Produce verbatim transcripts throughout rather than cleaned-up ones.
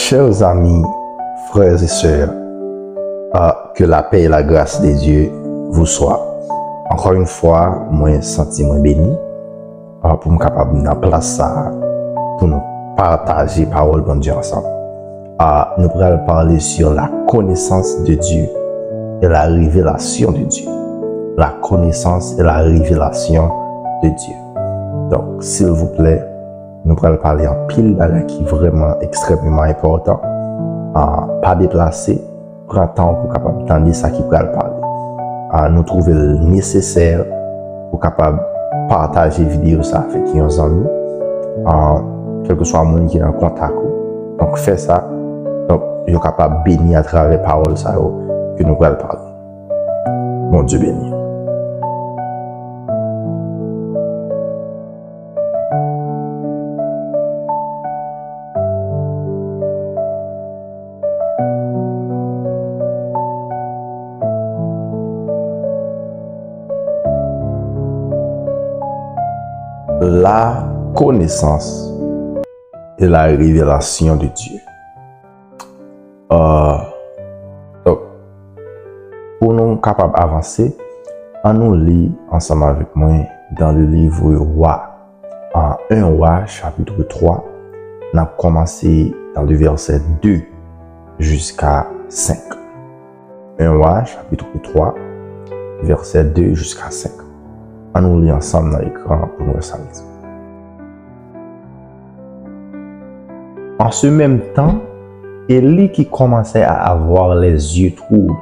Chers amis, frères et sœurs, euh, que la paix et la grâce de Dieu vous soit. Encore une fois, mwen santi mwen beni, euh, pou m kapab nan plas sa a, pou nou pataje pawòl Bondye ansanm. Euh, nou pral pale sur la connaissance de Dieu et la révélation de Dieu. La connaissance et la révélation de Dieu. Donk, silvouplè, nou pral pale anpil bagay ki vrèman ekstrèmeman enpòtan. Ah, pa deplase, pran tan pou kapab tande sa ki pral pale. Ah, nou twouve l nesesè pou kapab pataje videyo sa avèk yon zanmi, ah, kèlkeswa moun ki nan kontak ou. Donk, fè sa. Donk, yo kapab beni atravè pawòl sa yo ke nou pral pale. Bondye beni. La connaissance et la révélation de Dieu. Euh, donk, pou nou kapab avanse, ann nou li ansanm avèk mwen dans le livre Wa. En un Wa, chapitre trois, n ap kòmanse dans le verset deux jusqu'à cinq. En Wa, chapitre trois, verset deux jusqu'à cinq. Ann nou li ansanm nan ekran pou nou wè sa l di. En ce même temps, Élie, qui commençait à avoir les yeux troubles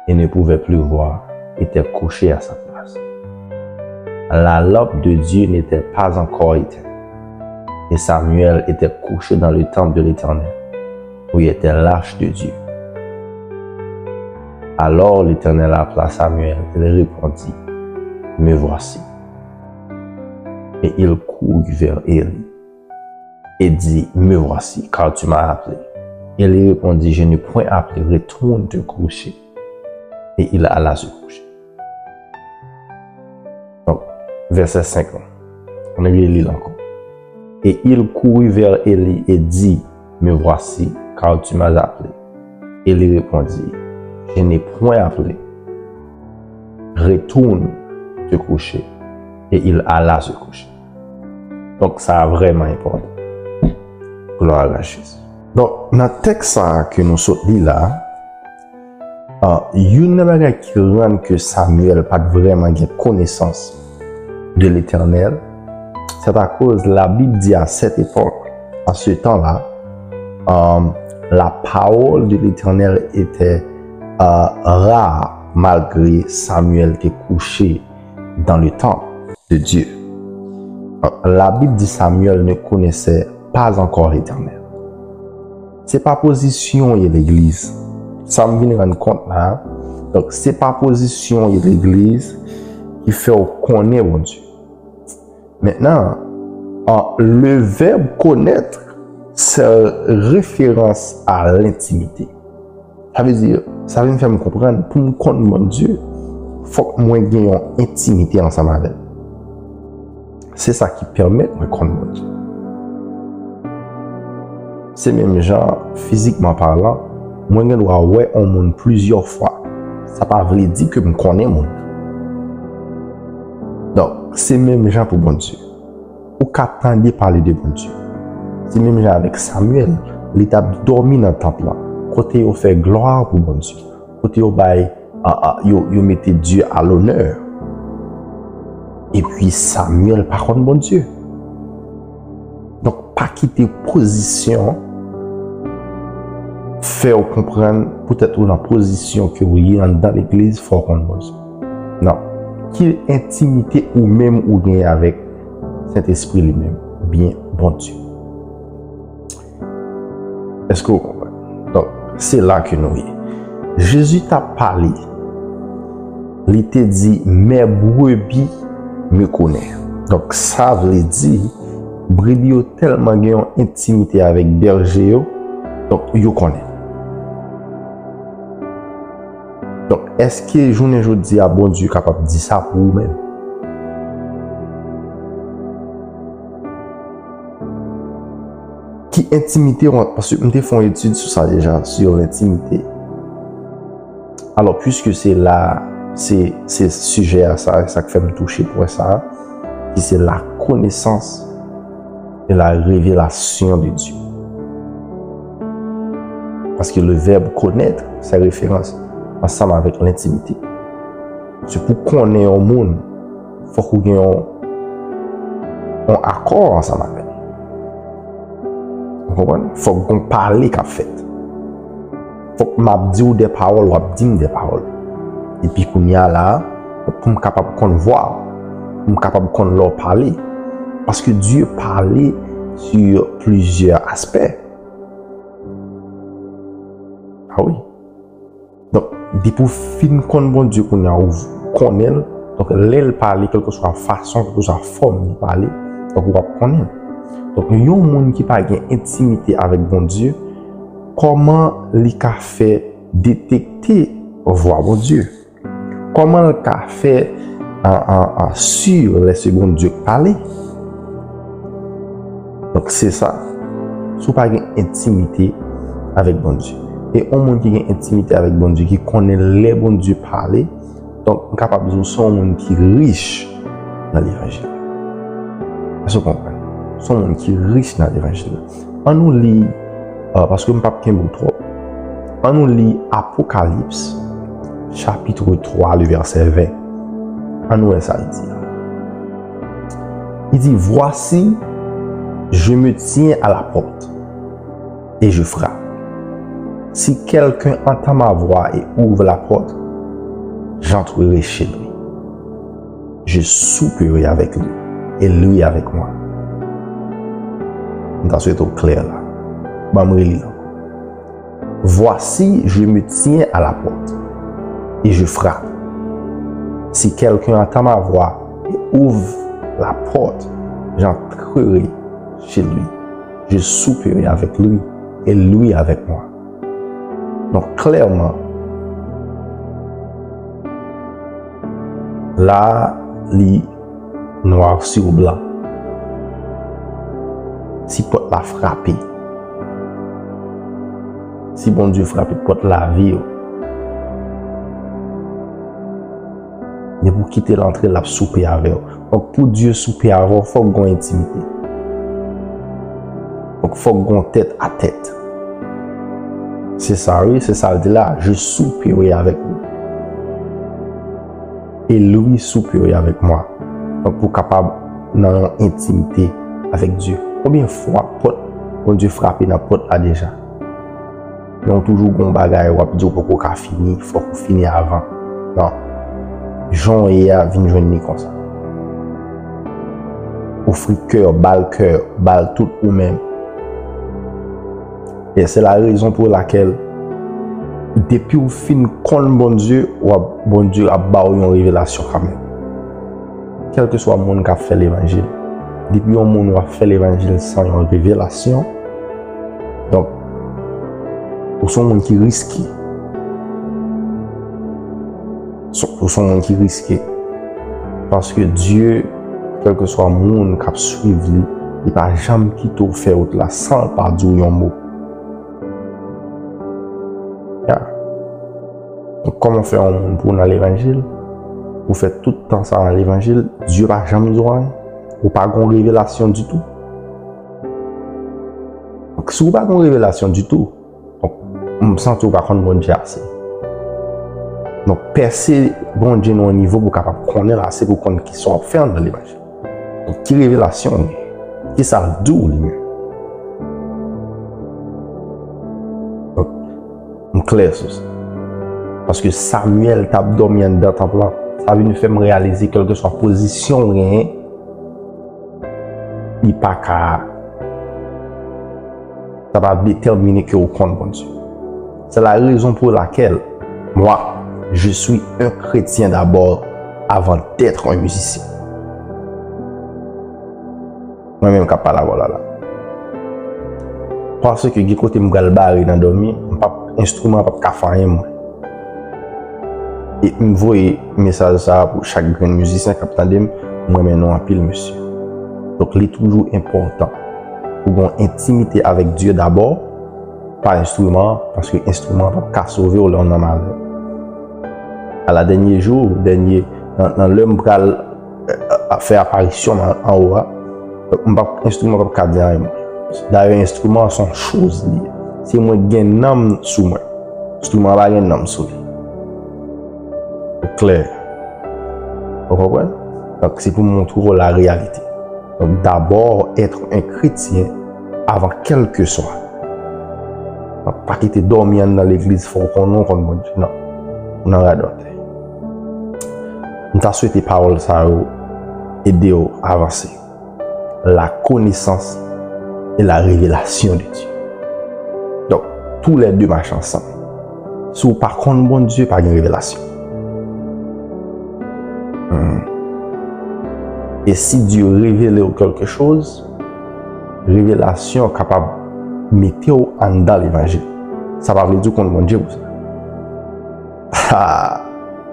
et ne pouvait plus voir, était couché à sa place. La lampe de Dieu n'était pas encore éteinte, et Samuel était couché dans le temple de l'Éternel, où était l'arche de Dieu. Alors l'Éternel appela Samuel, il répondit, Me voici. Et il courut vers Élie et dit, Me voici, car tu m'as appelé. Élie répondit, Je n'ai point appelé, retourne te coucher. Et il alla se coucher. Donk, vèsè senk lan. Ann reli l ankò. Et il courut vers Élie et dit, Me voici, car tu m'as appelé. Élie répondit, Je n'ai point appelé. Retourne te coucher. Et il alla se coucher. Donk, sa a vrèman enpòtan. Glwa a Jezi. Donk, nan tèks sa a ke nou sot li la, ah, youn nan bagay ki rann ke Samyèl pa t vrèman gen konesans de Letènèl, c'est à cause la Bible dit à cette époque, à ce temps-là, euh, la parole de l'Éternel était, euh, rare, malgré Samuel te couché dans le temple de Dieu. Labib di Samyèl ne connaissait pas encore l'Éternel. Se pa pozisyon w ye legliz. Sa m vin rann kont la, donk, se pa pozisyon w ye legliz ki fè w konnen Bondye. Maintenant, euh, le verbe connaître, c'est référence à l'intimité. Sa vle di, sa vin fè m konprann, pou m konn Bondye, fòk mwen gen yon entimite ansanm avè l. Se sa ki pèmèt mwen konn Bondye. Se menm jan, fizikman palan, mwen gen dwa wè yon moun plizyè fwa. Sa pa vle di ke m konnen moun nan. Donk, se menm jan pou Bondye. Ou ka tande pale de Bondye. Se menm jan avèk Samyèl, li t ap dòmi nan tanp lan, kote yo fè glwa pou Bondye, kote yo bay, a, a, yo, yo mete Dye a lonè. Epi Samyèl pa konn Bondye. Donk, pa kite pozisyon fè w konprann poutèt ou nan pozisyon ke w ye anndan legliz, fò w konn Bondye. Non. Ki entimite ou menm ou genyen avèk Sentespri li menm, oubyen Bondye? Èske w konprann? Donk, se la ke nou ye. Jezi t ap pale, li te di, Mes brebis me connaissent. Donk, sa vle di, brebi yo tèlman gen yon entimite avèk bèje yo, donk, yo konnen. Donk, èske jounen jodi a, Bondye kapab di sa pou ou menm? Ki entimite, paske m te fè yon etid sou sa deja, sur lentimite. Alò, piske se la, se, se sijè a sa, sa k fè m touche pwen sa, ki se la konesans e la revelasyon de Dye. Paske le vèb konèt fè referans ansanm avèk lentimite. Se pou konnen yon moun, fòk ou gen yon, yon akò ansanm avè l. Ou konprann? Fòk gon pale k ap fèt. Fòk m ap di w de pawòl, w ap di m de pawòl. Epi kounye a la, pou m kapab konn vwa w, pou m kapab konn lè w pale. Paske Dye pale sur plizyè aspè. Ah wi. Donk, depi w fin konn Bondye kounye a, ou konnen l. Donk, lè l pale, kèlkeswa fason, kèlkeswa fòm li pale, donk, w ap konnen l. Donk, yon moun ki pa gen entimite avèk Bondye, kòman li ka fè detekte vwa Bondye? Kòman l ka fè, an, an, an, si lè se Bondye k pale? Donk, se sa. Si w pa gen entimite avèk Bondye. E yon moun ki gen entimite avèk Bondye, ki konnen lè Bondye pale, donk, m kapab di w se yon moun ki rich nan levanjil la. Èske w konprann? Se yon moun ki rich nan levanjil la. An nou li, euh, paske m p ap kenbe w twòp. An nou li Apokalips, chapitre trois, le verset vingt. An nou wè sa l di la. Il dit, voici, je me tiens à la porte et je frappe. Si quelqu'un entend ma voix et ouvre la porte, j'entrerai chez lui. Je souperai avec lui et lui avec moi. M ta swete w klè la. Ban m reli l ankò. Voici, je me tiens à la porte et je frappe. Si quelqu'un entend ma voix et ouvre la porte, j'entrerai chez lui. Je souperai avec lui et lui avec moi. Donk, klèman, la, li noir sur blanc. Si pòt la frape, si Bondye frape pòt lavi w, depi w kite l antre, l ap soupe avè w. Donk, pou Dye soupe avè w, fòk gon entimite. Donk, fòk gon tèt a tèt. Se sa, wi, se sa l di la. Je souperai avec lui. Et lui souperai avec moi. Donk, pou kapab nan yon entimite avèk Dye. Konbyen fwa pòt Bondye frape nan pòt la deja? Men w toujou gon bagay w ap di w poko ka fini, fòk ou fini avan. Non. Jan w ye a, vin jwenn li konsa. Ofri kè w, ba l kè w, ba l tout ou menm. E se la rezon pou lakèl, depi w fin konn Bondye, w ap, Bondye ap ba w yon revelasyon kanmenm. Kèlkeswa moun k ap fè levanjil, depi yon moun w ap fè levanjil san yon revelasyon, donk, ou se yon moun ki riske. Ou se yon moun ki riske. Paske Dye, kèlkeswa moun k ap swiv li, li pa janm kite w fè wout la san l pa di w yon mo. Ya. Donk, kòman w fè yon moun pou w nan levanjil, ou fè tout tan sa nan levanjil, Dye pa janm di w anyen, ou pa gon revelasyon ditou? Donk, si w pa gon revelasyon ditou, donk, m santi w pa konn Bondye ase. Donk, pèse Bondye nan yon nivo pou w kapab konnen l ase pou w konn kisa w ap fè anndan levanjil. Donk, ki revelasyon w gen? Kisa l di w li menm? Donk, m klè sou sa. Paske Samyèl t ap dòmi anndan tanp lan. Sa vin fè m reyalize kèlkeswa pozisyon w genyen, li pa ka sa va déterminer que ou konn Bondye. C'est la raison pour laquelle moi, je suis un chrétien d'abord avant d'être un musicien. Mwen menm k ap pale avè w la la. Paske gen kote m pral bare nan dòmi, m p ap, enstriman p ap ka fè anyen mwen. E m voye mesaj sa a pou chak grenn mizisyen k ap tande m, m renmen nou anpil, mesye. Donk, li toujou enpòtan Pou gen yon entimite avèk Dye dabò, pa enstriman an, paske enstriman an p ap ka sove w lè w nan malè. Ala dènye jou, dènye, nan, nan lè m pral, eh, eh, fè aparisyon m an, anwo a, m p ap, enstriman p ap ka di anyen mwen. Dayè, enstriman an se yon choz li ye. Se mwen ki gen nanm sou mwen. Enstriman an pa gen nanm sou li. Klè. Ou konprann? Donk, se pou montre w la réalité. Donk, d'abord, être un chrétien avant quelque soit. Donk, pa kite dòmi anndan legliz, fò w konnen w konn Bondye. Non. Ou nan radòtè. M ta swete pawòl sa yo ede w avanse. La connaissance et la révélation de Dieu. Donk, tou lè de mache ansanm. Si w pa konn Bondye, pa gen revelasyon. Hmm. E si Dye revele w kèlke choz, revelasyon kapab mete w anndan levanjil. Sa pa vle di w konn Bondye pou sa. Ha!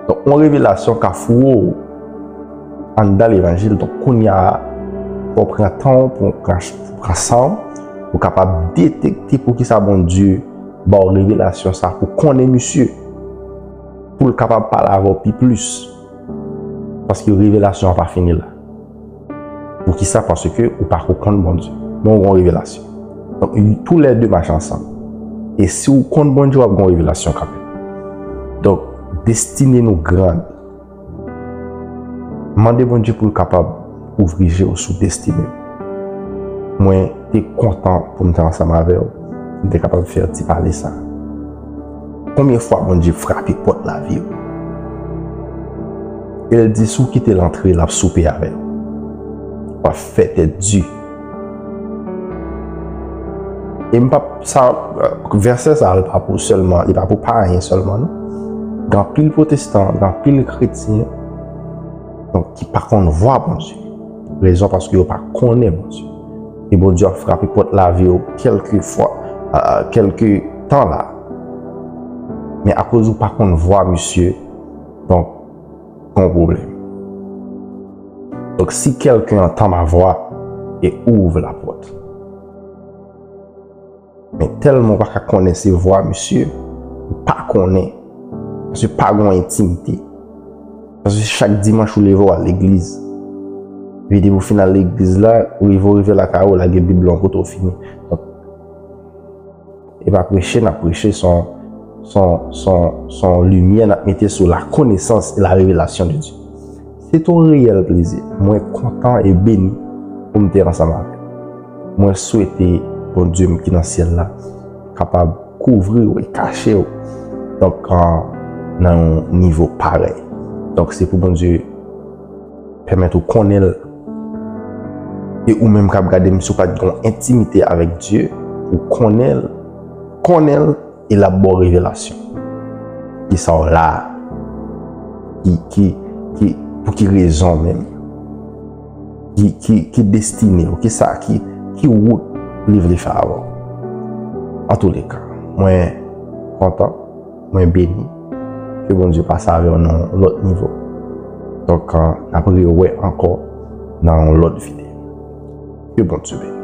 Donk, yon revelasyon ka foure w anndan levanjil. Donk, kounye a, fò w pran tan w pou w pran, pou w pran san w, pou w kapab detekte poukisa Bondye ba w revelasyon sa, pou w konnen misye, pou l kapab pale avè w pi plis. Paske revelasyon an pa fini la. Poukisa? Paske ou pa ko konn Bondye. Men w gen yon revelasyon. Donk, tou lè de mache ansanm. E si w konn Bondye, w ap gen yon revelasyon kanmenm. Donk, destine nou grand. Mande Bondye pou l kapab ouvri je w sou destine w. Mwen te kontan pou m te ansanm avè w, pou m te kapab fè ti pale sa. Konbyen fwa Bondye frape pòt lavi w? E l di, si w kite l antre, l ap soupe avè w. W ap fè tèt di. E m p ap, sa, vèsè sa, li pa pou sèlman, li pa pou payen sèlman, non. Gen anpil pwotestan, gen anpil kretyen, donk, ki pa konn vwa Bondye. Rezon paske yo pa konnen Bondye. E Bondye ap frape pòt lavi yo kèlke fwa, a, kèlke tan la. Men akoz ou pa konn vwa misye, donk, gon pwoblèm. Donk, si quelqu'un entend ma voix et ouvre la porte. Men tèlman w pa ka konnen se vwa misye, ou pa konnen. Paske pa gon entimite. Paske chak dimanch ou leve w al legliz. Epi depi w fin al legliz la, ou rive, ou rive lakay ou, lage Bib lan kote w fini. Donk, e pa preche n ap preche, se yon, se yon, se yon, se yon limyè n ap mete sou la connaissance et la révélation de Dieu. Se te yon reyèl plezi. Mwen kontan e beni pou m te ansanm avè w. Mwen swete Bondye m ki nan syèl la kapab kouvri w e kache w. Donk, an, nan yon nivo parèy. Donk, se pou Bondye pèmèt ou konnen l. E ou menm k ap gade m, si w pa t gen yon entimite avèk Dye, ou konnen l, konnen l, e l ap ba w revelasyon. Kisa w la a? Ki, ki, ki, pou ki rezon menm? Ki, ki, ki destine w? Kisa, ki, ki wout li vle fè avè w? Antouleka, mwen kontan, mwen beni. Ke Bondye pase avè w nan yon lòt nivo. Donk, an, n ap rewè ankò nan yon lòt videyo. Ke Bondye beni.